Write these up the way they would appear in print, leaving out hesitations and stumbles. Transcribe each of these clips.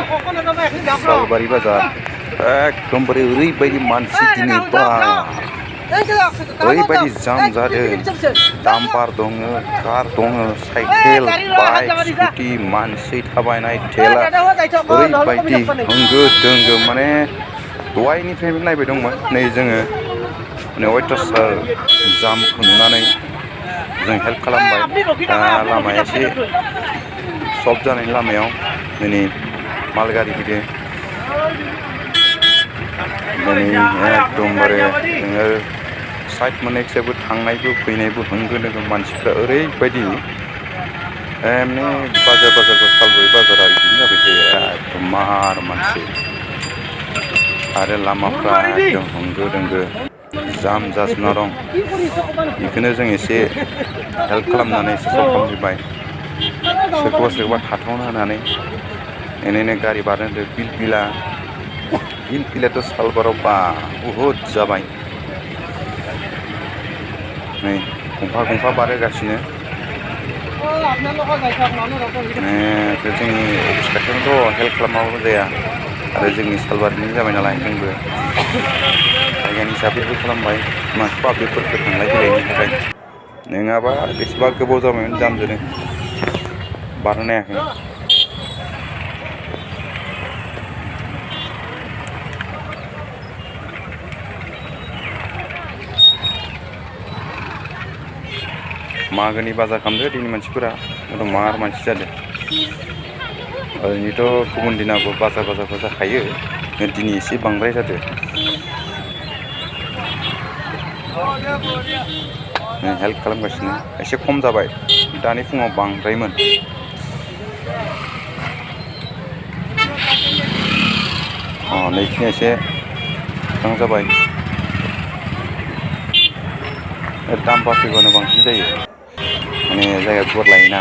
सालबारि बाजार एकदमबारे ओरैबायदि मानसि दिनै बा ओरैबायदि जाम जादों डाम्पार दङ कार दङ साइकेल बाइक स्कुटि मानसि थाबायनाय थेला ओरैबायदि होंगो दोंगो माने दहायनिफ्रायनो नायबाय दंमोन नै जोङो माने अयथासार जामखौ नुनानै जों हेल्प खालामबाय लामाया एसे सल्भ जानायनि लामायाव दिनै माल गारि फैदों दिनै एकदमबारे नोङो साइड मोननायखिजाबो थांनायबो फैनायबो होंगो दोंगो मानसिफ्रा ओरैबायदि माने बाजारखौ सालबारि बाजारा बिदिनो जाबाय थायो एकदम मार मानसि आरो लामाफ्रा एकदम होंगो दोंगो जाम जाजोबना दं बेखौनो जों एसे हेल्प खालामनानै एसे सल्भ खालामफैबाय सोरखौबा थाथ'नो होनानै ओरैनो गारि बारनो बिलपिलाथ' सालबाराव बा बुहुद जाबाय नै गंफा बारायगासिनो जोंनि अफिस खाथियावनोथ' हेल्प खालामाबाबो जाया आरो जोंनि सालबारिनि जाबाय नालाय जोंबो जायगानि हिसाबैबो खालामबाय पाब्लिकफोरखौ थांलाय फैलायनि थाखाय नङाबा बेसेबा गोबाव जाबायमोन जामजों बारहोनो हायाखै मागोनि बाजार खालामदो दिनै मानसिफोरा मार मानसि जादों ओरैनोथ' गुबुन दिनाबो बाजारफोर जाखायो दिनै एसे बांद्राय जादों हेल्प खालामगासिनो एसे खम जाबाय दानि फुङाव बांद्रायमोन नैखिनि एसे मोजां जाबाय दामफा फैबानो बांसिन जायो माने जायगा गुवार लायोना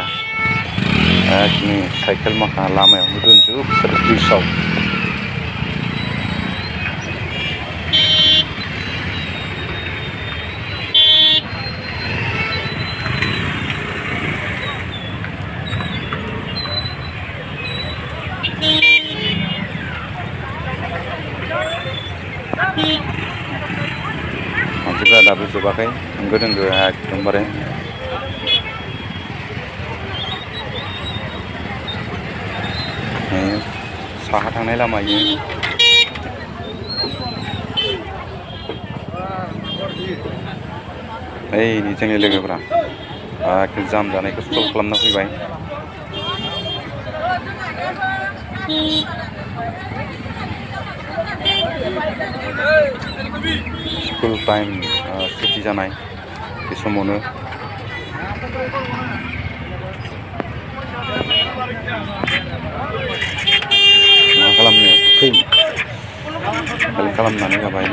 एकदम साइकेल माखा लामायावनो दोनजोबथारो ब्रिजआव मानसिफ्रा दाबो जोबाखै होंगो दोंगो एकदमबारे साहा थांनाय लामा इयो ओइ जोंनि लोगोफ्रा जाम जानायखौ सल्भ खालामना फैबाय स्कुल टाइम सुथि जानाय बे समावनो मा खालामनो फै हेल्प खालामनानै होबाय